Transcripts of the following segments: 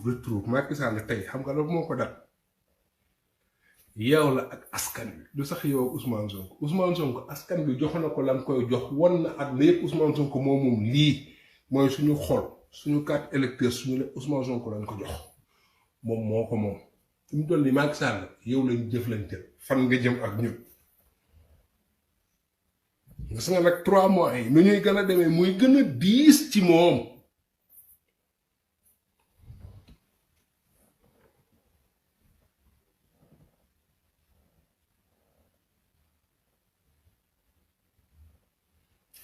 retrouve Macky Sall tey xam nga la moo ko dal yow la ak askan bi du sax yow ak Ousmane Sonko askan bi jox na ko lam koy jox won na at lépp Ousmane Sonko moom lii mooy suñu xol suñu carte électeur suñu le Ousmane Sonko lañ ko jox moom moo ko moom fi mu toll nii Macky Sall yow lañ jëflante fan nga jëm ak ñun gis nga nag 3 mois yi nu ñuy gën a demee muy gën a diis ci moom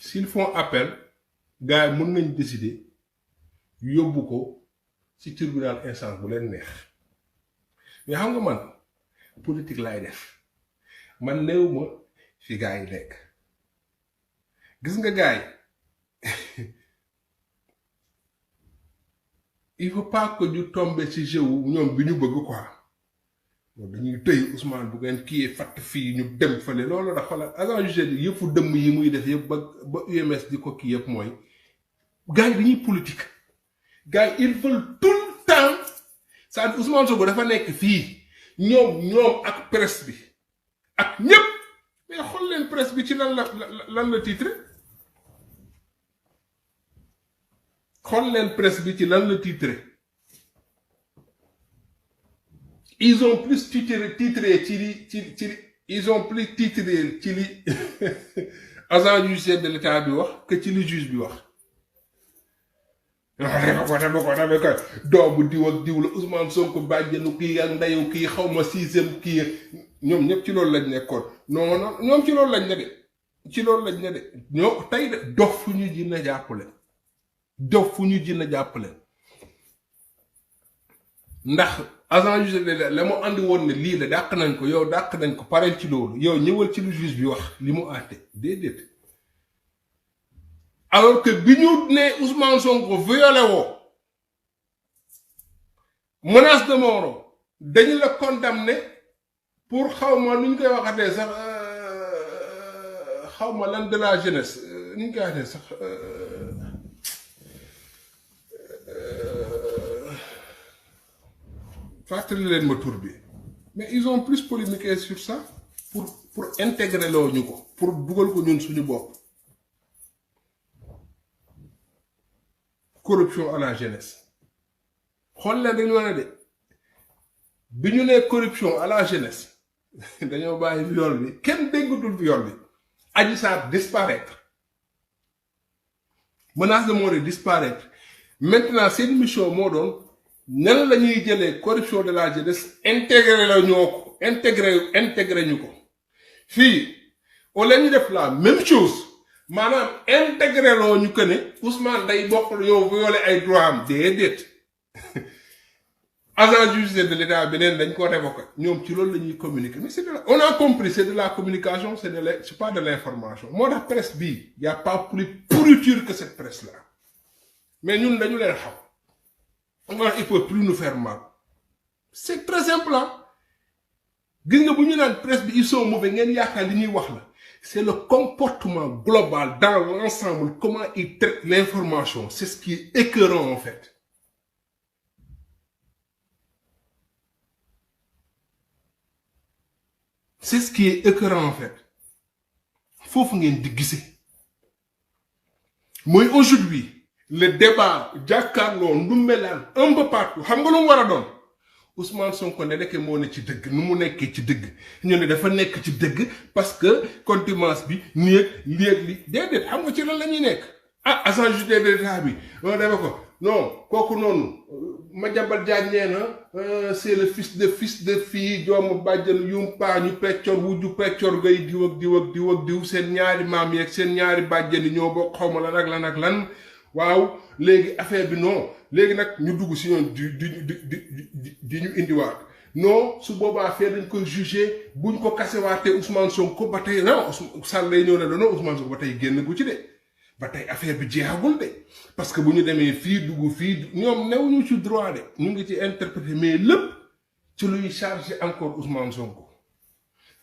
s'ils font appel gars yi mën nañ décider yóbbu ko ci tribunal instance bu leen neex mais xam nga man politique laay def man néew ma fi gars yi nekk gis nga gars yi il faut pas que ñu tomber ci jeu ñoom bi ñu bëgg quoi dañuy tëy Ousmane bu ngeen kii fatt fii ñu dem fële loolu dafa la agent juge yëfu dëmm yi muy def yëpp ba UMS di ko kii yëpp mooy gars yi dañuy politique gars yi ils veulent tout le temps ça Ousmane Sonko dafa nekk fii ñoom ak presse bi ak ñëpp mais xool leen presse bi ci lan la titre xool leen presse bi ci lan la titre ils ont plus titré ils ont plus titré ci li agent judiciaire de l'État bi wax que ci li juge bi wax dama ko doobu diw ak diw la Ousmane Sonko bàjjenu kii ak ndayu kii xaw ma 6e kii ñoom ñëpp ci loolu lañ nekkoon non ñoom ci loolu lañ ne de ñoo tey de dof fu ñu dina jàppale ndax agent juge la mu andi woon ne lii la dàq nañ ko yow dàq nañ ko pareel ci loolu yow ñëwal ci lu juge bi wax li mu àtte déedéet alors que bi ñu ne Ousmane Sonko violé woo menace de mort dañu la condamné pour xawma nu ñu koy waxatee sax xawma lan de la jeunesse nu ñu koy waxatee sax fàttali leen ma tur bi mais ils ont plus polémiqué sur ça pour intégrer loo ñu ko pour dugal ko ñun suñu bopp corruption à la jeunesse xool leen dañu wane de bi ñu nee corruption à la jeunesse dañoo bàyyi viol bi kenn déggatul viol bi Adji Sarr disparaître menace de mort disparaître maintenant seen mission moo doon nan la ñuy jëlee corruption de la jeunesse intégré la ñoo ko intégré ñu ko fii au lieu ñu def la même chose maanaam intégré loo ñu que ne Ousmane day bokk yow violé ay droit am déedéet agent judiciaire de l'État beneen dañ ko révoqué ñoom ci loolu la ñuy communiquer mais c'est de la on a compris c'est de la communication c'est pas de l'information moo tax presse bii y a pas plus pourriture que cette presse là mais ñun dañu leen xam. Il peut plus nous faire mal. C'est très simple. Ils sont mauvais. C'est le comportement global dans l'ensemble, comment ils traitent l'information. C'est ce qui est écœurant en fait. C'est ce qui est écœurant en fait. Faut que vous ayez moi aujourd'hui, le débat jàkkaarloo ndumbelaan un peu partout xam nga lu mu war a doon Ousmane Sonko ne nekk moo ne ci dëgg nu mu nekkee ci dëgg ñu ne dafa nekk ci dëgg parce que contumace bi léeg li déedéet xam nga ci lan la ñuy nekk agent judiciaire de l'État bi dafa ko non kooku noonu Madiambal Diagne nee na c'est le fils de fille joomu bàjjan yumpaa ñu peccor wujju peccor gay diw seen ñaari maam yeeg seen ñaari bàjjani ñoo bokk xawma lan ak lan waaw léegi affaire bi non léegi nag ñu dugg si ñoom di ñu indiwaat non su boobaa affaire dañ koy jugé buñ ko kasewaatee Ousmane Sonko ba tey non Sall lay ñëw ne la non Ousmane Sonko ba tey génn gu ci de ba tey affaire bi jeexagul de parce que bu ñu demee fii dugg fii ñoom newuñu ci droit de ñu ngi ci interpréter mais lépp ci luy chargé encore Ousmane Sonko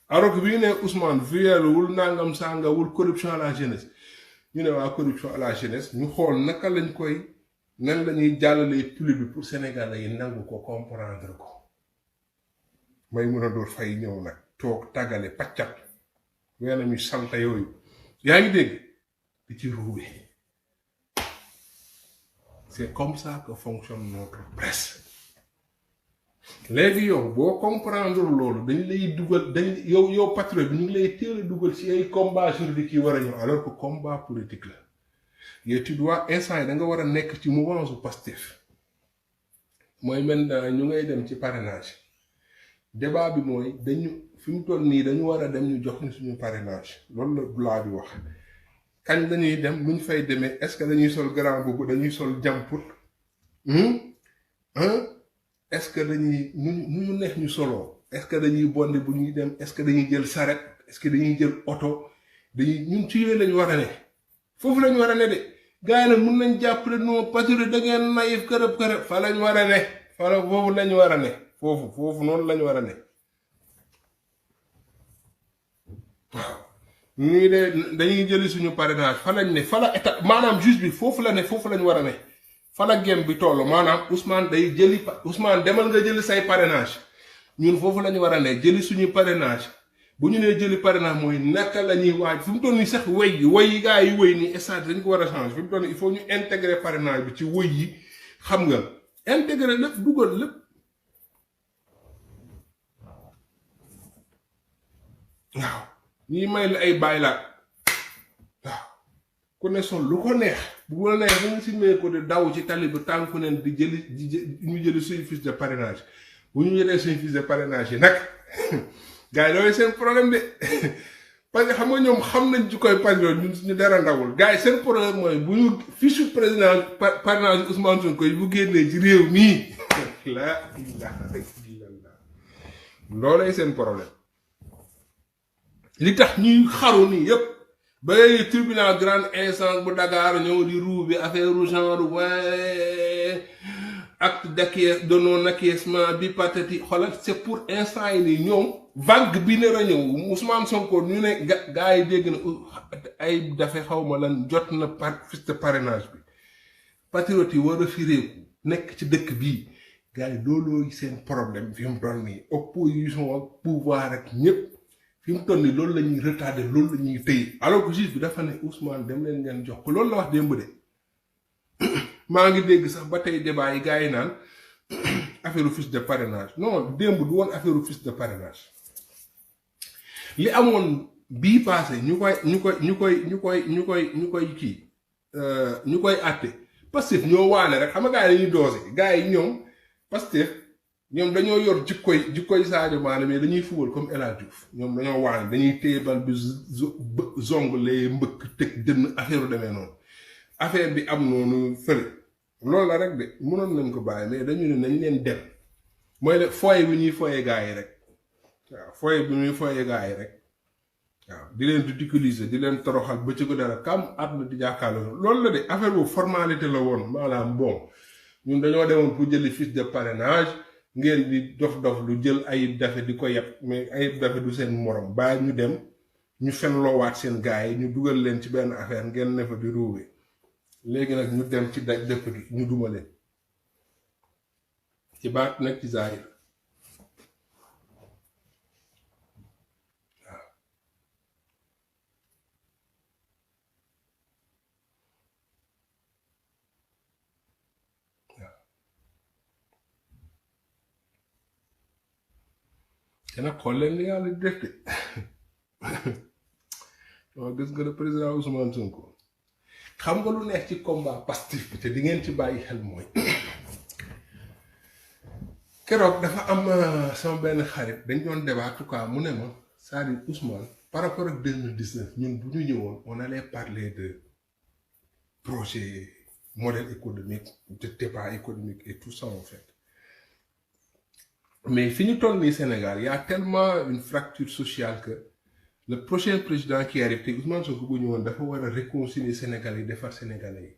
alors que bi ñu ne Ousmane violewul nangam sàngawul corruption à la jeunesse ñu ne waa corruption à la jeunesse ñu xool naka lañ koy nan lañuy jàllalee puli bi pour Sénégalais yi nangu ko comprendre ko may mën a door fay ñëw nag toog tàggale paccat weena mi salta yooyu yaa ngi dégg di ci ruube. C'est comme ça que fonctionne notre presse. Léegi yow boo comprendre loolu dañ lay dugal yow patriote bi ñu ngi lay teel a dugal ci ay combat juridique yi war a ñëw alors que combat politique la yow tu dois instant yi da nga war a nekk ci mouvance u Pastef mooy maintenant ñu ngay dem ci parrainage débat bi mooy dañu fi mu toll nii dañu war a dem ñu jox ñu suñu parrainage loolu la loi bi wax kañ dañuy dem luñ fay demee est-ce que dañuy sol grand boubou dañuy sol jamput est-ce que dañuy ñu neex ñu solo est-ce que dañuy bonde bu ñuy dem est-ce que dañuy jël saret est-ce que dañuy jël oto dañuy ñun ci yooyu lañu war a ne foofu lañu war a ne de gars yi nag mun nañ jàppale non patriote da ngeen naïf kërëb fa lañu war a ne foofu lañu war a ne foofu noonu lañu war a ne waaw ñuy de dañuy jëli suñu parrainage fa lañ ne fa la état maanaam juge bi foofu la ne foofu lañu war a ne fa la gem bi toll maanaam Ousmane day jëli Ousmane demal nga jëli say parrainage ñun foofu lañu war a ne jëli suñu parrainage bu ñu nee jëli parrainage mooy naka la ñuy waaj fi mu toll nii sax woy yi gars yi woy nii instant dañ ko war a changer fi mu toll nii il faut ñu intégrer parrainage bi ci woy yi xam nga intégrer lépp dugal lépp waaw ñi may la ay bàyyi laat waaw ku ne sol lu ko neex bu la neex nga si mee ko di daw ci tali bi tànku neen di ñu jëli suñu fiche de parrainage bu ñu jëlee suñu fiche de parrainage yi nag gars yi loolu seen problème de parce que xam nga ñoom xam nañ ci koy patriote ñun suñu dara ndawul gars yi seen problème mooy bu ñu fiche président parrainage Ousmane Sonko bu génnee ci réew mii la ilaha illallah loolay seen problème li tax ñuy xaru nii yépp ba léegi tribunal grande instance bu Dakar ñëw di ruubi affaire genre ouais acte de non acquiescement bi patati xoolal c'est pour instant yi nii ñoom vague bi nar a ñëw Ousmane Sonko ñu ne gars yi dégg na ay dafe xawma lan jot na fiche de parrainage bi patriote yi war a firéeku nekk ci dëkk bii gars yi looloo seen problème fi mu doon nii opposition ak pouvoir ak ñëpp fi mu toll nii loolu la ñuy retardé loolu la ñuy tëye alors que juge bi dafa ne Ousmane dem leen ngeen jox ko loolu la wax démb de maa ngi dégg sax ba tey débat yi gars yi naan affaire fiche de parrainage non démb du woon affaire fiche de parrainage li amoon bii passé ñu koy àtte Pastef ñoo waane rek xam nga gars yi dañuy doose gars yi ñoom Pastef ñoom dañoo yor jikkoy Sadio Mané mais dañuy fubal comme El Hadj Diouf ñoom dañoo waane dañuy téye bal bi zonglee mbëkk teg dënn affaire demee noonu affaire bi am noonu fële loolu la rek de mënoon nañ ko bàyyi mais dañu ne nañ leen dem mooy ne foye bi ñuy foye gars yi rek waaw foye bi ñuy foye gars yi rek waaw di leen ridiculiser di leen toroxal ba ci ko dara kam at na di jàkkaarloo loolu la de affaire boobu formalité la woon maanaam bon ñun dañoo demoon pour jëli fiche de parrainage ngeen di dof lu jël Ayib Daffé di ko yeb mais Ayib Daffé du seen morom bàyyi ñu dem ñu fen loowaat seen gars yi ñu dugal leen ci benn affaire ngeen ne fa di ruube léegi nag ñu dem ci daj dëpp gi ñu duma leen ci baat nag ci zaahir te nag xool leen li yàlla di def de waaw gis nga le président Ousmane Sonko xam nga lu neex ci combat Pastef bi te di ngeen ci bàyyi xel mooy keroog dafa am sama benn xarit dañ doon débat en tout cas mu ne ma c'est-à-dire Ousmane par rapport ak 2019 ñun bu ñu ñëwoon on allait parler de projet modèle économique de débat économique et tout ça en fait. Mais fini toll nii Sénégal, il y a tellement une fracture sociale que le prochain président qui arrive, Ousmane Sonko bu ñëwoon dafa war a réconcilier Sénégalais yi defar Sénégalais yi.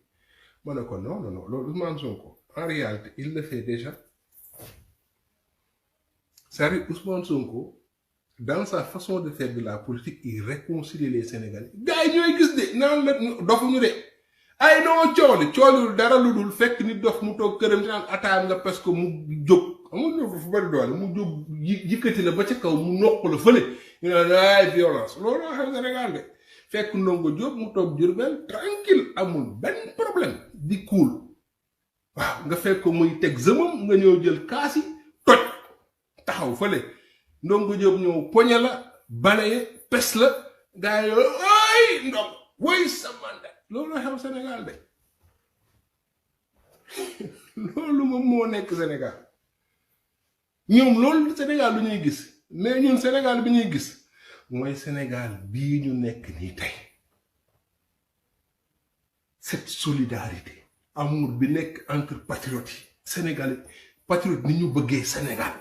Ma ne ko non loolu Ousmane Sonko en réalité il le fait déjà. C'est-à-dire Ousmane Sonko dans sa façon de faire de la politique il réconcilie les Sénégalais. Gars yi ñooy gis de naan la dofuñu de ay non cooli dara lu dul fekk nit dof mu toog këram di naan ataayam nga parce que mu jóg amul ñoo fu bari doole mu jóg yëkkati la ba ca kaw mu noq la fële ñu naan ay violence loolu xew Sénégal de fekk Ndongo Diop mu toog Diourbel tranquille amul benn problème di cool waaw nga fekk ko muy teg zëmam nga ñëw jël kaasi toj taxaw fële Ndongo Diop ñëw poñe la balaye pes la gaa yi ay ndong woy samanda loolu xew Sénégal de loolu moom moo nekk Sénégal ñoom loolu Sénégal lu ñuy gis mais ñun Sénégal bi ñuy gis mooy Sénégal bii ñu nekk nii tey cette solidarité amour bi nekk entre patriotes yi Sénégalais patriote ni ñu bëggee Sénégal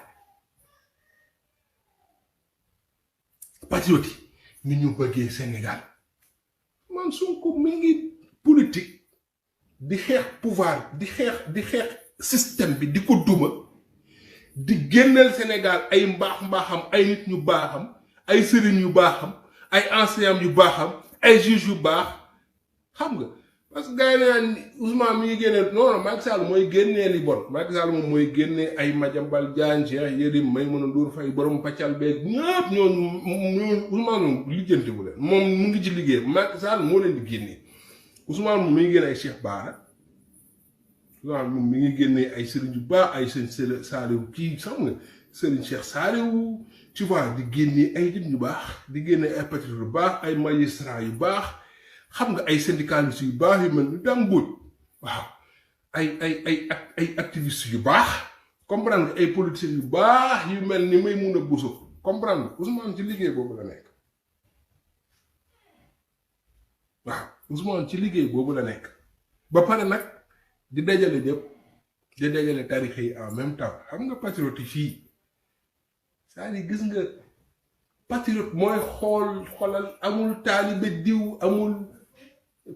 patriote yi ni ñu bëggee Sénégal man Sonko mi ngi politique di xeex pouvoir di xeex système bi di ko duma di génneel Sénégal ay mbaaxam ay nit ñu baaxam ay sëriñ yu baaxam ay enseignants yu baaxam ay juges yu baax xam nga parce que gars yi naan Ousmane mi ngi génnee non Macky Sall mooy génnee li bon Macky Sall moom mooy génnee ay Madiambal Diagne Cheikh Yérim Maïmouna Ndour Faye borom pàccal beeg ñëpp ñooñu Ousmane moom lijjanti wu leen moom mu ngi ci liggéey Macky Sall moo leen di génnee Ousmane moom mi ngi génne ay Cheikh Bara Ousmane moom mi ngi génnee ay sëriñ yu baax ay sëriñ Saliou kii xam nga sëriñ Cheikh Saliou tu vois di génnee ay nit ñu baax di génne ay patriotes yu baax ay magistrats yu baax xam nga ay syndicalistes yu baax yu mel ni dàmbuj waaw ay activistes yu baax comprendre nga ay politiciens yu baax yu mel ni Maïmouna Bousso comprendre nga Ousmane ci liggéey boobu la nekk waaw Ousmane ci liggéey boobu la nekk ba pare nag di dajale ñëpp di dajale tarixa yi en même temps xam nga patriote yi fii c'est-à-dire gis nga patriote mooy xoolal amul taalibe diw amul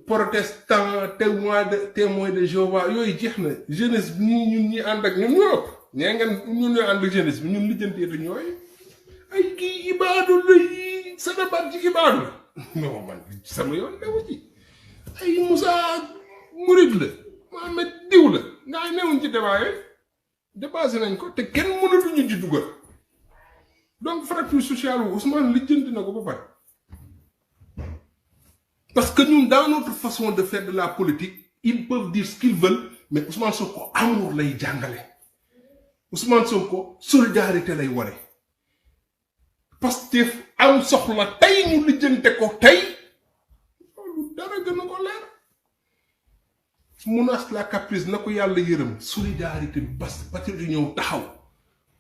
protestant témoin de Jéhovah yooyu jeex na jeunesse bi ñun ñi ànd ak ñun ñëpp ñee ngeen ñun ñoo ànd ak jeunesse bi ñun lijjanteetu ñooy ay kii ibaadu la yi sama baat ci ibaadu la non man sama yoon newu ci ay Moussa Murid la Mohamed diw la ngaa newuñ ci débat yooyu dépassé nañ ko te kenn mënatuñu ci dugal donc fracture sociale wu Ousmane lijjanti na ko ba pare parce que ñun dans notre façon de faire de la politique ils peuvent dire ce qu'ils veulent mais Ousmane Sonko amour lay jàngale Ousmane Sonko solidarité lay wone Pastef am soxla tey ñu lijjante ko tey loolu dara gën a ko leer menace la caprice na ko yàlla yërëm solidarité bi parce que patriote yi ñëw taxaw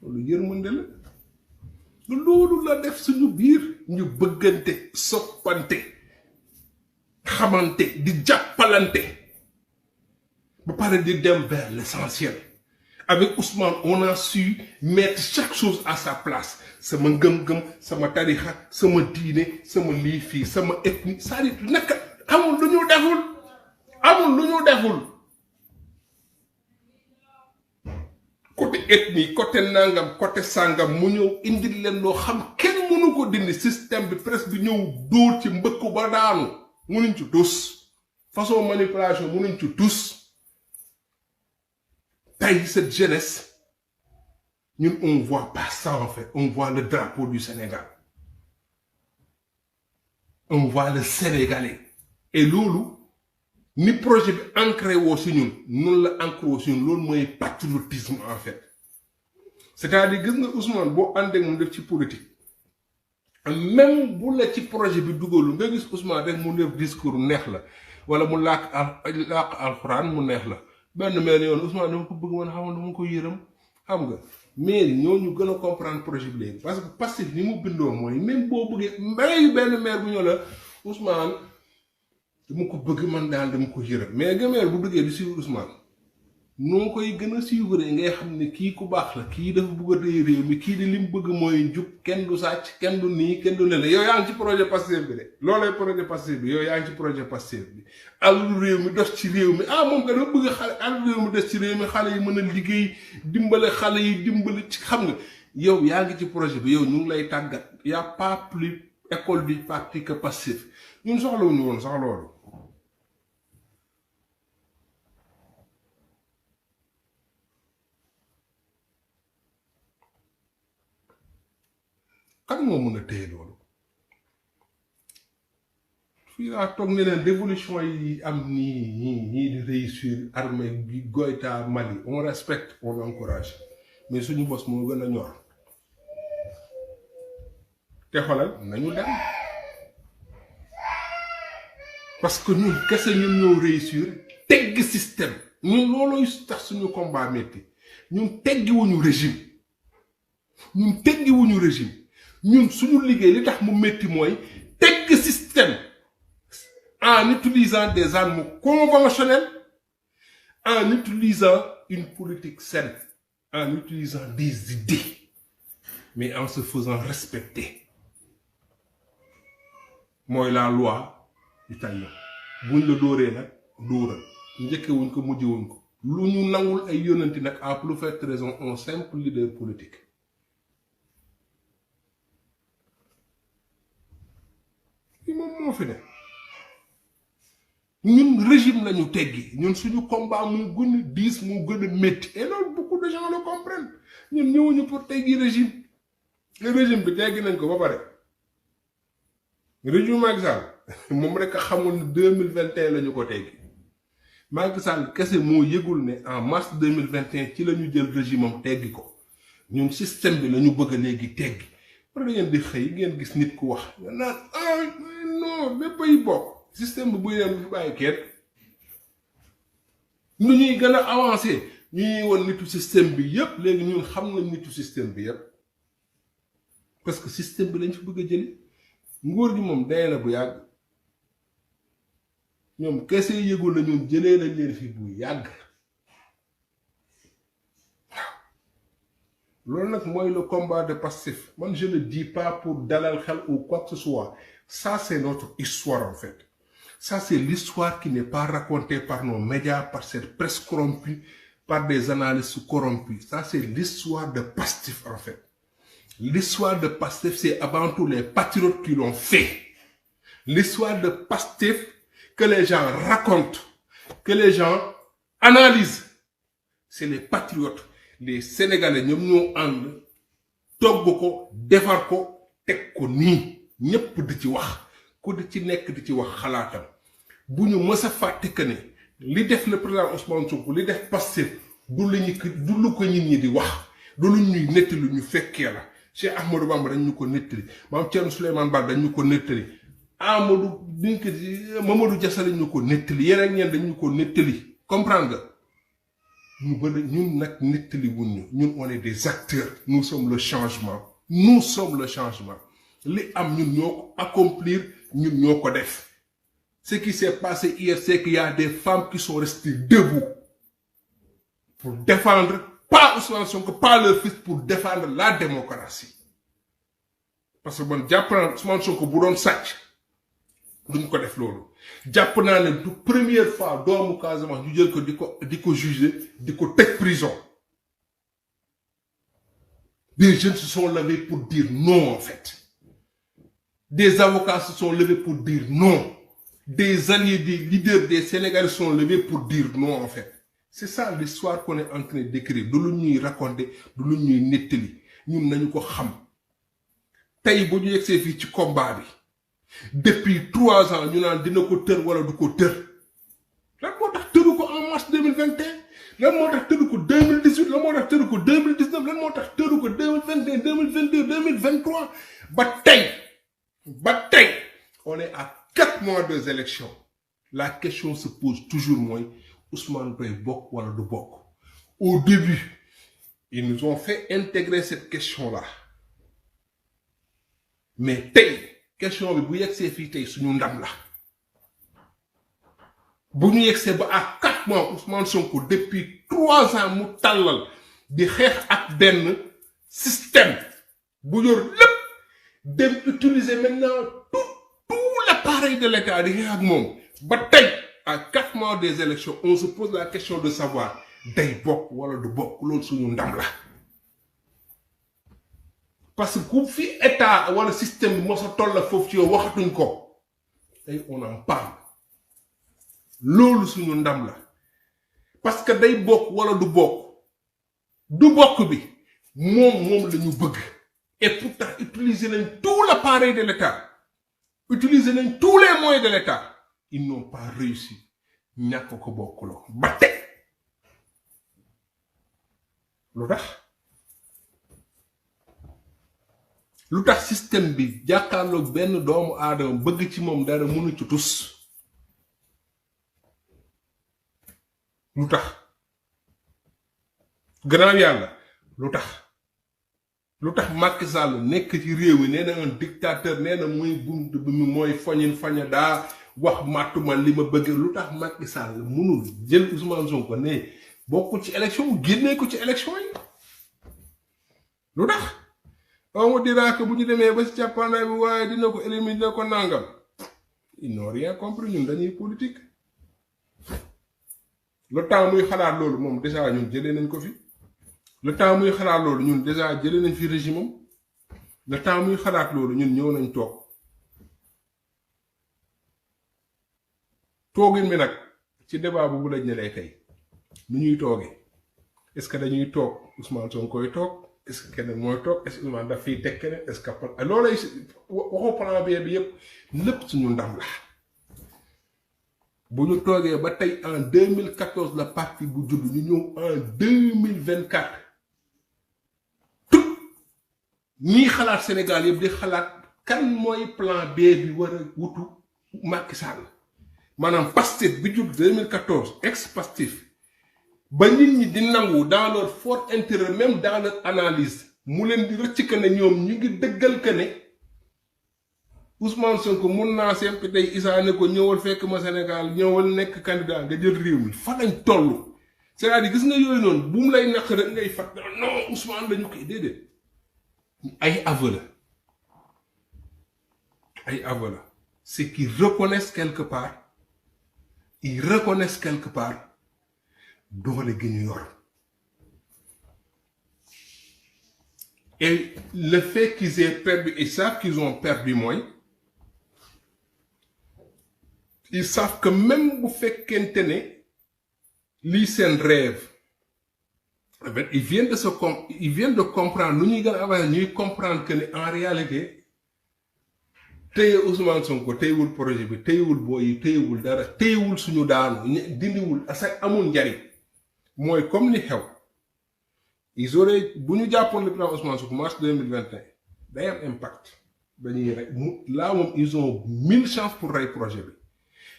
loolu yërmande la loolu la def suñu biir ñu bëggante soppante xamante di jàppalante ba pare di dem vers l'essentiel avec Ousmane on a su mettre chaque chose à sa place sama ngëm-ngëm sama tarixa sama diine sama lii fii sama ethnie c'est-à-dire naka amul lu ñu deful côté ethnie côté nangam côté sangam mu ñëw indil leen loo xam kenn mënu ko dindi système bi presque bi ñëw dóor ci mbëkk ba daanu mënuñ ci tous façon manipulation mënuñ ci tous tey cette jeunesse ñun on voit pas ça en fait on voit le drapeau du Sénégal on voit le Sénégalais et loolu ni projet bi ancré woo si ñun noonu la ancré woo si ñun loolu mooy patriotisme en fait c'est-à-dire gis nga Ousmane boo àndee moom def ci politique même bu la ci projet bi dugalu nga gis Ousmane rek mu def discours neex la wala mu làkk alxuraan mu neex la benn mel yoon Ousmane dama ko bëgg man xam dama ko yërëm xam nga mais ñooñu gën a comprendre projet bi léegi parce que Pastef ni mu bindoo mooy même boo bëggee mbéyu benn maire bu ñëw la Ousmane dama ko bëgg man daal dama ko yërëm mais nga maire bu duggee di suivre Ousmane noo koy gën a suivre ngay xam ne kii ku baax la kii dafa bëgg a téye réew mi kii di lim bëgg mooy jub kenn du sàcc kenn du nii kenn du lele yow yaa ngi ci projet Pastef bi de loolay projet Pastef bi yow yaa ngi ci projet Pastef bi alalu réew mi des ci réew mi ah moom nga dafa bëgg xale alalu réew mi des ci réew mi xale yi mën a liggéey dimbale xale yi dimbale ci xam nga yow yaa ngi ci projet bi yow ñu ngi lay tàggat y a pas plus école du parti que Pastef ñun soxlawuñu woon sax loolu kan moo mën a téye loolu fii laa toog ne leen révolution yi am nii di réussir armée bi Goïta Mali on respecte on encourage mais suñu bos moo gën a ñor te xoolal nañu dem parce que ñun kese ñun ñoo réussir tegg système ñun loolooy tax suñu combat metti ñun teggiwuñu régime ñun suñu liggéey li tax mu metti mooy tegg système en utilisant des armes conventionnelles, en utilisant une politique saine, en utilisant des idées, mais en se faisant respecter. Moi, la loi italienne. Buñ la doré nak dóoral ñëkke wuñ ko mujjé wuñ ko lu ñu nangul ay yonenti nak à plus forte raison un simple leader politique. Li mom mo fi né ñun régime lañu teggi ñun suñu combat mu gën 10 mu gën metti et non beaucoup de gens le comprennent ñun ñëwuñu pour teggi régime le régime bi teggi nañ ko ba paré régime Macky Sall moom rek xamul 2021 lañu ko teggi Macky Sall kessé mo yegul né en mars 2021 ci lañu jël régime am teggi ko ñun système bi lañu bëgg légui teggi par da ngeen di xey ngeen gis nit ku wax naan ah non lépp ay bokk système bu leen fi bàyyi kenn nu ñuy gën a avancé ñu ñuy woon nitu système bi yépp léegi ñun xam nañ nitu système bi yépp parce que système bi lañ fi bëgg a jëli nguur gi moom day na bu yàgg ñoom kese yëgul la ñoom jëlee lañ leen fi bu yàgg loolu nag mooy le combat de passif man je ne dis pas pour dalal xel ou quoi que ce soit ça c'est notre histoire en fait. Ça, c'est l'histoire qui n'est pas racontée par nos médias, par cette presse corrompue, par des analystes corrompus. Ça, c'est l'histoire de Pastef, en fait. L'histoire de Pastef, c'est avant tout les patriotes qui l'ont fait. L'histoire de Pastef que les gens racontent, que les gens analysent. C'est les patriotes, les Sénégalais, nous nous and, togboko, defarko, tekko ni, ñepp di ci wax. Ku di ci nekk di ci wax xalaatam bu ñu mës a fàtte que ne li def le président Ousmane Sonko li def Pastef du lu ko nit ñi di wax du lu ñuy nettali ñu fekkee la Cheikh Ahmadou Bamba dañ ñu ko nettali Maam Thierno Souleymane Ba dañ ñu ko nettali Amadou Mamadou Diassa dañ ñu ko nettali yeneen ñeen dañ ñu ko nettali comprendre nga ñu bëri ñun nag nettali wuñ ñun on est des acteurs nous sommes le changement li am ñun ñoo ko accomplir ñun ñoo ko def ce qui s'est passé hier c'est qu'il y a des femmes qui sont restées debout pour défendre pas Ousmane Sonko pas leur fils pour défendre la démocratie parce que bon jàpp naa Ousmane Sonko bu doon sàcc duñ ko def loolu jàpp naa ne du première fois doomu Casamance ñu jël ko di ko juger di ko tëj prison des jeunes se sont levés pour dire non en fait. Des avocats se sont levés pour dire non. Des alliés, des leaders des Sénégalais se sont levés pour dire non en fait. C'est ça l'histoire qu'on est en train d'écrire. De l'union raconter, de l'union netteli. Nous n'avons pas xam. Tay bo ñu yexé fi ci combat bi. Depuis 3 ans, ñu naan dina ko teur wala du ko teur. Lan moo tax teuru ko en mars 2021? Lan moo tax teuru ko 2018? Lan moo tax teuru ko 2019? Lan moo tax teuru ko 2021, 2022, 2023? Bataille, on est à 4 mois des élections. La question se pose toujours moins. Ousmane doit bok ou de bok. Au début, ils nous ont fait intégrer cette question-là. Mais question de bouillek c'est fité sur nous ndam là. Bougnou c'est à 4 mois Ousmane Sonko depuis 3 ans mu talal di xex ak ben système bu yor lepp dem utiliser maintenant tout l'appareil de l'État di xex ak mom ba tay à 4 mois des élections on se pose la question de savoir day bok wala du bok lool suñu ndam la parce que ku fi état wala système mo sa toll la fofu ci yow waxatuñ ko tay on en parle loolu suñu ndam la parce que day bokk wala du bokk bi moom lañu bëgg Et pourtant, utiliser tout l'appareil de l'État, utiliser tous les moyens de l'État, ils n'ont pas réussi. Ñàkk ko bokkuloo ba tey lu tax système bi jàkkaarloog benn doomu aadama bëgg ci moom dara mënu ci tus lu tax gannaaw yàlla lu tax Macky Sall nekk ci réew mi nee na un dictateur nee na muy bunt bi mooy foñin faña daa wax matuma li ma bëgg lu tax Macky Sall mënul jël Ousmane Sonko ne bokkul ci élection génnee ko ci élection yi lu tax on dira que bu ñu demee ba ci càppaandaay bi waaye dina ko éliminer dina ko nangam ils n'ont rien compris ñun dañuy politique le temps muy xalaat loolu moom déjà ñun jëlee nañ ko fi le temps muy xalaat loolu ñun déjà jëlee nañ fi régime am le temps muy xalaat loolu ñun ñëw nañ toog toogin mi nag ci débat bu lañ ne lay tey nu ñuy toogee est-ce que dañuy toog Ousmane Sonko koy toog est-ce que keneen mooy toog est-ce que Ousmane daf fiy teg keneen est-ce que loolay waxu plan B bi yëpp lépp suñu ndam la bu ñu toogee ba tey en 2014 la parti bu judd ñu ñëw en 2024 tout ñii xalaat Sénégal yëpp di xalaat kan mooy plan B bi war a wutu Macky Sall maanaam Pastef bi judd 2014 ex-Pastef ba nit ñi di nangu dans leur fort intérieur même dans leur analyse mu leen di rëcc que ne ñoom ñu ngi dëggal que ne Ousmane Sonko mun naa semp tey issa ne ko ñëwal fekk ma Sénégal ñëwal nekk candidat nga jël réew mi fa lañ toll c'est-à-dire gis nga yooyu noonu bu mu lay naq rek ngay fat non Ousmane lañu koy déedéet ay aveu la c'est qu'ils reconnaissent quelque part doole gi ñu yor et le fait qu'ils aient perdu ils savent qu'ils ont perdu mooy ils savent que même bu fekkente ne lii seen rêve en fait ils viennent de comprendre nu ñuy gën a avancer ñuy comprendre que ne en réalité téye Ousmane Sonko téyewul projet bi téyewul booy yi téyewul dara téyewul suñu daanu dindiwul asak amul njariñ mooy comme li xew ils auraient bu ñu jàppoon le plan Ousmane Sonko mars 2021 day am impact dañuy rek là moom ils ont 1000 chances pour rey projet bi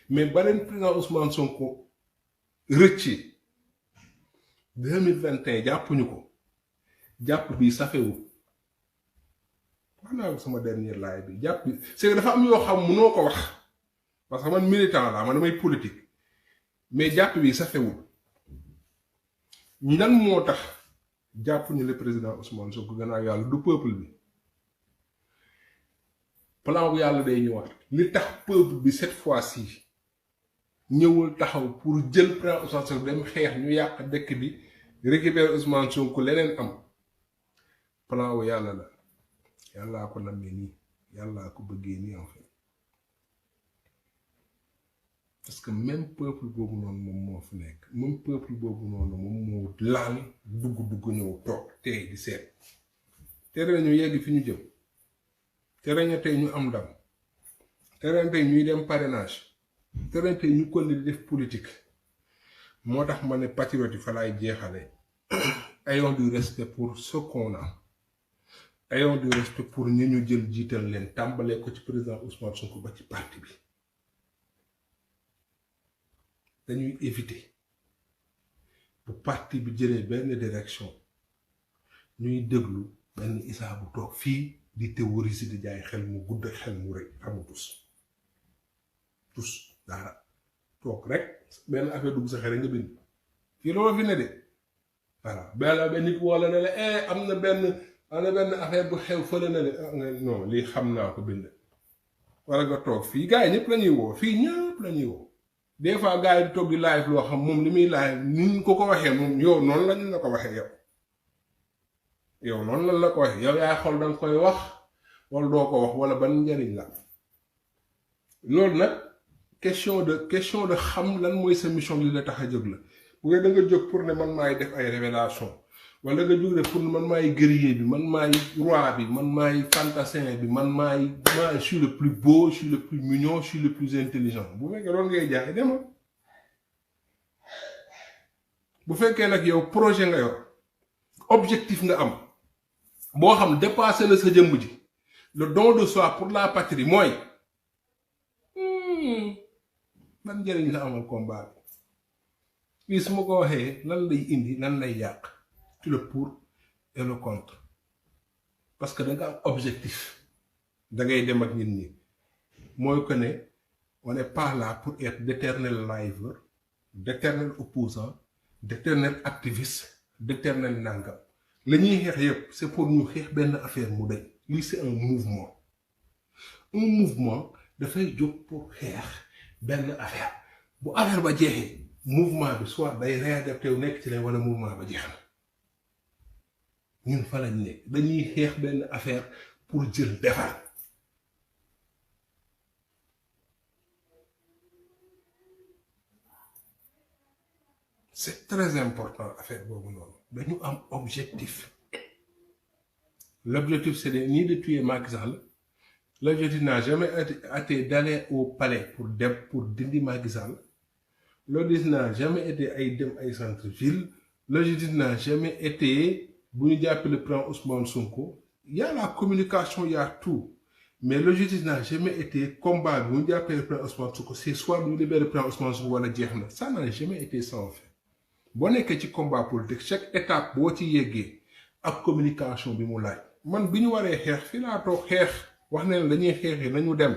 mais ba leen président Ousmane Sonko rëcci 2021 jàppuñu ko jàpp bi safewul wax naa ko sama dernier live bi jàpp bi c'est que dafa am yoo xam mënoo ko wax parce que man militant la man damay politique mais jàpp bi safewul nan moo tax jàppuñu le président Ousmane Sonko gannaaw yàlla du peuple bi plan bu yàlla day ñëwaat li tax peuple bi cette fois-ci ñëwul taxaw pour jël président Ousmane Sonko dem xeex ñu yàq dëkk bi récupérer Ousmane Sonko leneen am plan wu yàlla la yàllaa ko nammee nii yàllaa ko bëggee nii en fait parce que même peuple boobu noonu moom moo fi nekk même peuple boobu noonu moom moo laal dugg ñëw toog tey di seet tere nañu yegg fi ñu jëm tere na tey ñu am ndam tere na tey ñuy dem parrainage tere na tey ñu kon di def politique moo tax ma ne patriote yi fa laay jeexale ayons du respect pour ce qu'on a ayons du respect pour ñu jël jiital leen tàmbalee ko ci président Ousmane Sonko ba ci parti bi dañuy éviter bu parti bi jëlee benn direction ñuy déglu benn issa bu toog fii di théoriser di jaay xel mu gudd xel mu rëy xamu tus dara toog rek benn affaire dugg sa xel nga bind fii loolu fi ne de voilà benn nit wala ne la am na benn affaire bu xew fële na le non lii xam naa ko bind wala nga toog fii gars yi ñëpp la ñuy woo fii ñëpp la ñuy woo des fois gars yi di toog di live loo xam moom li muy live ni ñu ko waxee moom yow noonu lañ la ko waxee yow noonu lañ la ko waxee yow yaay xool danga koy wax wala doo ko wax wala ban njariñ la loolu nag question de xam lan mooy sa mission li la tax a jóg la bu ngeen da nga jóg pour ne man maay def ay révélation wala nga jóg pour man maay guerrier bi man maay roi bi man maay fantassin bi man je suis le plus beau je suis le plus mignon je suis le plus intelligent bu fekkee loolu ngay jaay dema bu fekkee nag yow projet nga yor objectif nga am boo xam dépasser le sa jëmm ji le don de soi pour la patrie mooy ban njëriñ la amal combat bi lii su ma ko waxee lan lay indi lan lay yàq tu le pour et le contre parce que da nga am objectif da ngay dem ak nit ñi mooy que ne on n'est pas là pour être d'éternel liveur d'éternel opposant d'éternel activiste d'éternel nangam la ñuy xeex yépp c'est pour ñu xeex benn affaire mu dañ lii c'est un mouvement dafay jóg pour xeex benn affaire bu affaire ba jeexee mouvement bi soit day réadapté wu nekk ci leen wala mouvement ba jeex na ñun fa lañ nekk dañuy xeex benn affaire pour jël defar c'est très important affaire boobu noonu dañu am objectif l'objectif c'est ni de tuer Macky Sall l'objectif n'a jamais été d'aller au palais pour dindi Macky Sall l'objectif n'a jamais été ay dem ay centre-ville l'objectif n'a jamais été bu ñu jàppee le président Ousmane Sonko il y a la communication il y a tout mais l'objectif n'a jamais été combat bu ñu jàppee le président Ousmane Sonko c'est soit ñu libérer le président Ousmane Sonko wala jeex na ça n'a jamais été ça en fait boo nekkee ci combat politique chaque étape boo ci yeggee ak communication bi mu laaj man bi ñu waree xeex fii laa toog xeex wax ne dañuy xeexee nañu dem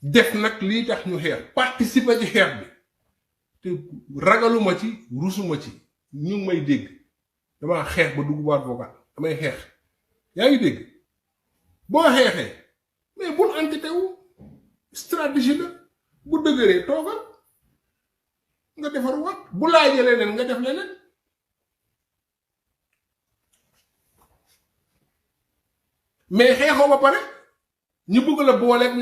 def nag lii tax ñu xeex participer ci xeex bi te ragaluma ci rusuma ci ñu ngi may dégg dama xeex ba dugg waat vocal damay xeex yaa ngi dégg boo xeexee mais bul entité wu stratégie la bu dëgëree toogal nga defar waat bu laajee leneen nga def leneen mais xeexoo ba pare ñu bëgg la booleeg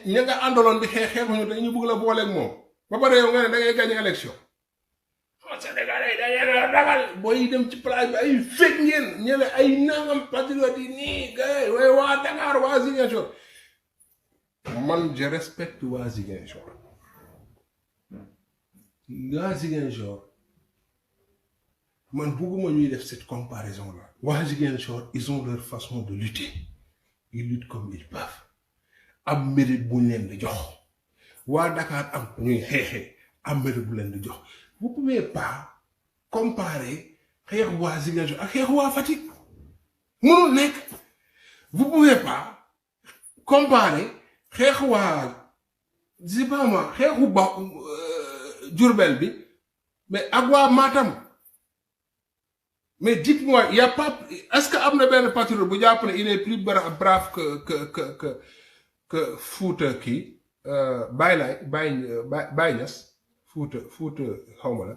ña nga àndaloon di xeexuñu te ñu bëgg la booleeg moom ba pare yow nga ne da ngay gagné élection Sénégalais dañuy ragal booy dem ci plage bi ay fekk ngeen ñële ay nangam patriote yi nii gars waaye waa Dakar waa Ziguinchor man je respecte waa Ziguinchor waa Ziguinchor man bëgguma ñuy def cette comparaison là waa Ziguinchor ils ont leur façon de lutter ils luttent comme ils peuvent am mérite bu leen di jox waa Dakar am ñuy xeexee am mérite bu leen di jox vous pouvez pas comparer xeex waa Ziguinchor ak xeex waa Fatick mënul nekk vous pouvez pas comparer xeex waa je sais pas moi xeexu ba Diourbel bi mais ak waa Matam mais dites-moi il y a pas est-ce que am na benn patriote bu jàpp ne il est plus brave que Fouta kii Baye Niass Fouta xawma la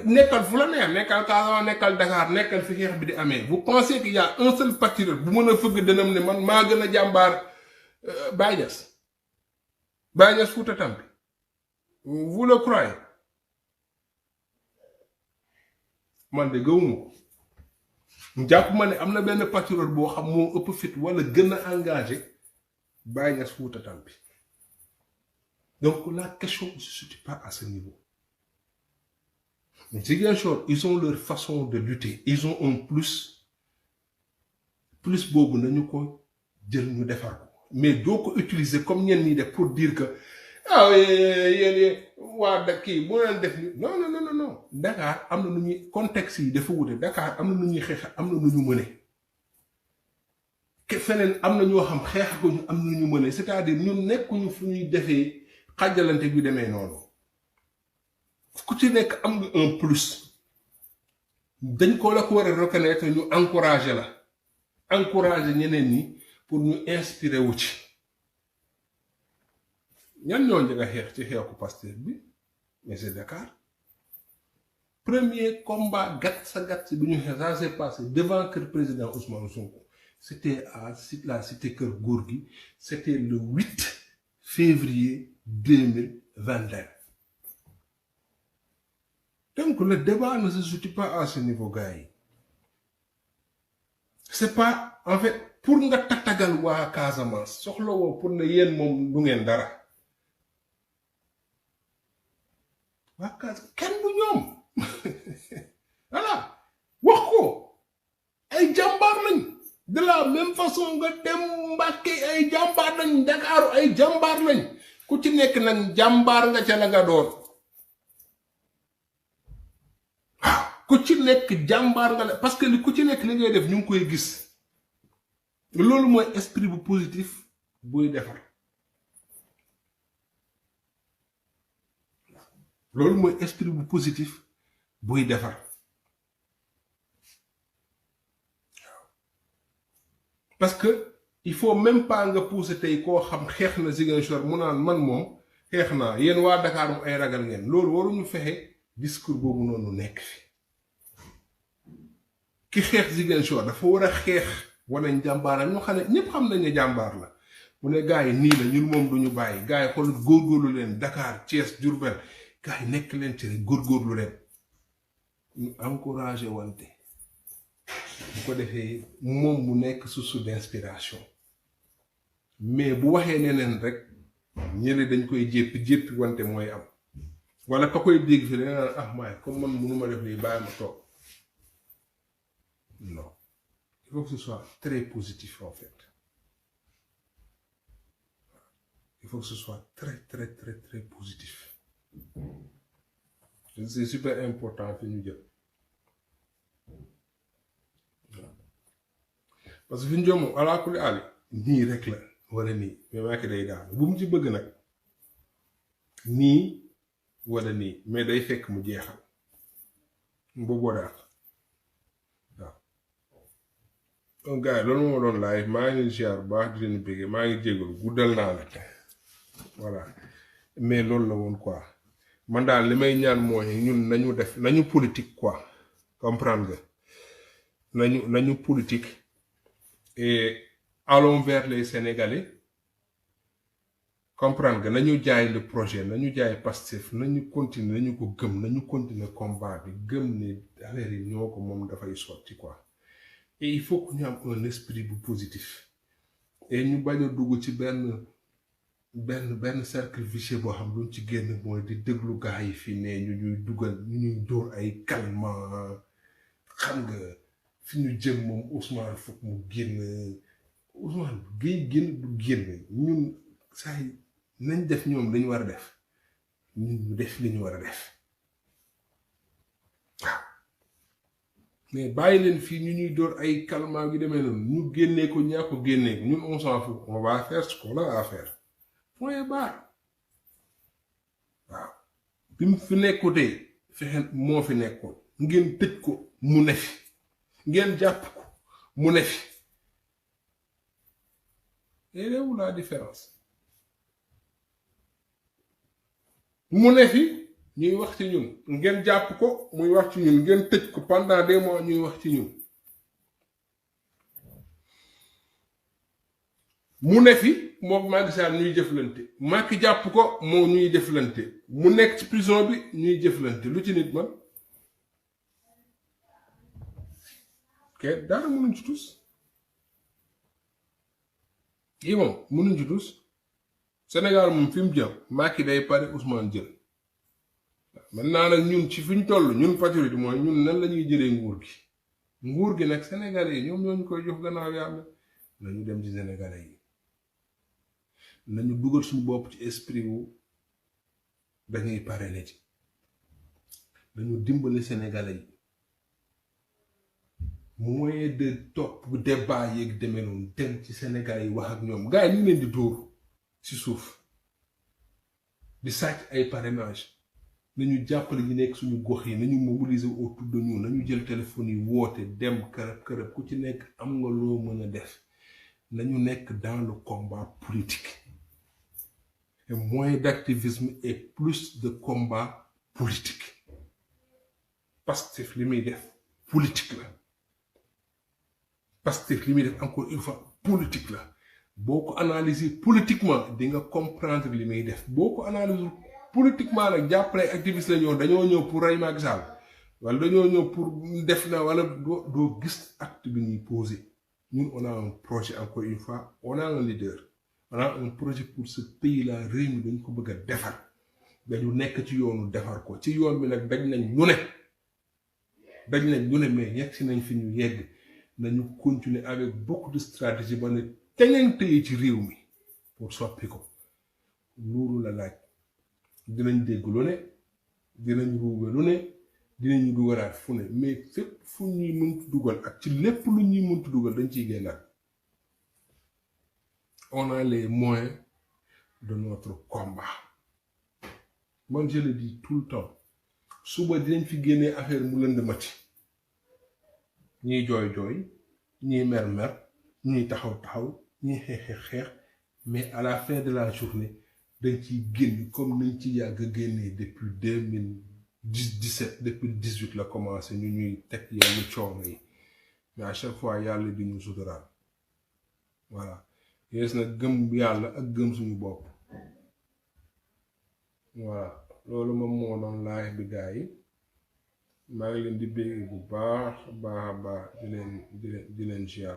nekkal fu la neex nekkal Casamance nekkal Dakar nekkal fi xeex bi di amee vous pensez qu'il y a un seul patriote bu mën a fëgg dënam ne man maa gën a jàmbaar Baye Niass Fouta Tampi vous le croyez man de gëwuma ko jàpp ma ne am na benn patriote boo xam moo ëpp fit wala gën a engagé Baye Niass Fouta Tampi donc la question ne se situe pas à ce niveau. Ziguinchor, ils ont leur façon de lutter. Ils ont un plus boobu nañu ko jël ñu defar ko mais doo ko utiliser comme ñenn ñi def pour dire que ah yéen waa kii bu leen def ni non Dakar am na nu ñuy contexte yi dafa wute Dakar am na nu ñuy xeex am na nu ñu mëne ke feneen am na ñoo xam xeex ko ñu am na ñu mëne c'est-à-dire ñun nekkuñu fu ñuy defee xàjjalante bi demee noonu ku ci nekk am nga un plus dañ ko la ko war a reconnaître ñu encourager ñeneen ñi pour ñu inspirer wu ci ñan ñoo njëkk a xeex ci xeexu Pastef bi mais c'est Dakar premier combat gàtt bi ñu xeex ça s'est passé devant kër président Ousmane Sonko c'était à la cité Kër Gorgui c'était le 8 février 2021 Donc le débat ne se situe pas à ce niveau, gars. C'est pas, en fait, pour nga tatagal waa Casamance, soxla wo pour ne yeen mom du ngeen dara. Waa Casamance, kenn du ñoom. Voilà. Wax ko. Ay jambar lañ. De la même façon nga dem Mbacké ay jambar lañ, Dakar ay jambar lañ. Ku ci nekk nag jambar nga ca la nga doon. Ku ci nekk jambar nga la parce que li ku ci nekk li ngay def ñu ngi koy gis. Loolu mooy esprit bu positif buy defar. Loolu mooy esprit bu positif buy defar. Parce que il faut même pas nga pousser tey koo xam xeex na Ziguinchor mu naan man moom xeex naa yéen waa Dakar mu ay ragal ngeen loolu waruñu fexe discours boobu noonu nekk fi. Ki xeex Ziguinchor dafa war a xeex wane njàmbaaram ñu xam ne ñëpp xam nañ ne jàmbaar la mu ne gars yi nii la ñun moom duñu bàyyi gars yi xool góorgóorlu leen Dakar Thiès Diourbel gars yi nekk leen ci rek góorgóorlu leen ñu encouragé wante bu ko defee moom mu nekk source d'inspiration mais bu waxee neneen rek ñële dañ koy jéppi wante mooy am wala ka koy dégg fi dana naan ah maay comme man mënuma def lii bàyyi ma toog non il faut que ce soit très positif en fait il faut que ce soit très positif c'est super important fi ñu jël parce que fi ñu jëm moom alaa kulli aali nii rek la wala nii mais Macky day daal bu mu ci bëgg nag nii wala nii mais day fekk mu jeexal booboo daal waaw. donc gars yi loolu moo doon laay maa ngi ziar bu baax di leen bëgg maa ngi jégalu guddal naa nag voilà mais loolu la woon quoi man daal li may ñaan mooy ñun nañu politique quoi comprendre nga nañu politique et allons vers les Sénégalais comprendre nga nañu jaay le projet nañu jaay Pastef nañu continuer nañu ko gëm nañu continuer combat bi gëm ne affaire yi ñoo ko moom dafay sotti quoi et il faut que ñu am un esprit bu positif et ñu bañ a dugg ci benn cercle vicieux boo xam luñ ci génn mooy di déglu gars yi fii ne ñu ñuy dugal ñu ñuy dóor ay calmant xam nga fi ñu jëm moom Ousmane foog mu génn Ousmane géy génn du génn ñun saa yi nañ def ñoom dañu war a def ñun ñu def li ñu war a def waaw mais bàyyi leen fii ñu ñuy dóor ay calmant gi demee noonu ñu génnee ko ñaa ko génnee ko ñun on s'en fout on va faire ce qu'on a à faire point barre waaw bi mu fi nekkutee fexe moo fi nekkoon ngeen tëj ko mu ne fi ngeen jàpp ko mu ne fi et là où la différence mu ne fi ñuy wax ci ñun ngeen jàpp ko muy wax ci ñun ngeen tëj ko pendant des mois ñuy wax ci ñun mu ne fi moom Macky Sall ñuy jëflante Macky jàpp ko moo ñuy jëflante mu nekk ci prison bi ñuy jëflante lu ci nit man dara mënuñ ci tus yi moom mënuñ ci tus Sénégal moom fi mu jëm Macky day pare Ousmane jël maintenant nag ñun ci fi ñu toll ñun patriote mooy ñun nan la ñuy jëlee nguur gi nag Sénégalais yi ñoom ñoo ñu koy jox gannaaw yàlla nañu dem ci Sénégalais yi nañu dugal suñu bopp ci esprit wu dañuy pare ne ci dañu dimbali Sénégalais yi moyen de topp débat yeeg demee noonu dem ci Sénégalais yi wax ak ñoom gars yi ñu leen di dóor ci suuf di sàcc ay parrainage nañu jàppale ñu nekk suñu gox yi nañu mobiliser autour de nous nañu jël téléphone yi woote dem kërëb ku ci nekk am nga loo mën a def nañu nekk dans le combat politique et moins d'activisme et plus de combat politique Pastef li muy def politique la Pastef li muy def encore une fois politique la boo ko analyser politiquement di nga comprendre li muy def boo ko analyser politiquement nag jàppale activiste la ñoo dañoo ñëw pour rey Macky Sall wala dañoo ñëw pour def na wala doo gis acte bi ñuy posé ñun on a un projet encore une fois on a un leader on a un projet pour ce pays là réew mi dañ ko bëgg a defar dañu nekk ci yoonu defar ko ci yoon bi nag dañ nañ ñu ne mais yegg si nañ fi ñu yegg nañu continuer avec beaucoup de stratégie ba ne teñante yi ci réew mi pour soppi ko loolu la laaj dinañ dégg lu ne dinañ ruube lu ne dinañu dugalaat fu ne mais fépp fu ñuy mënti dugal ak ci lépp lu ñuy mënti dugal dañ ciy génnaat on a les moyens de notre combat man je le dis tout le temps suba dinañ fi génnee affaire mu lënd mati ñiy jooy ñiy mer ñiy taxaw ñiy xeex mais à la fin de la journée dañ ciy génn comme nañ ci yàgg génnee depuis 2017 depuis 18 la commencé ñu ñuy teg yenn coono yi mais à chaque fois yàlla di ñu suturaal voilà yees na gëm yàlla ak gëm suñu bopp voilà loolu moom moo doon live bi gars yi maa ngi leen di bégg bu baax di leen ziar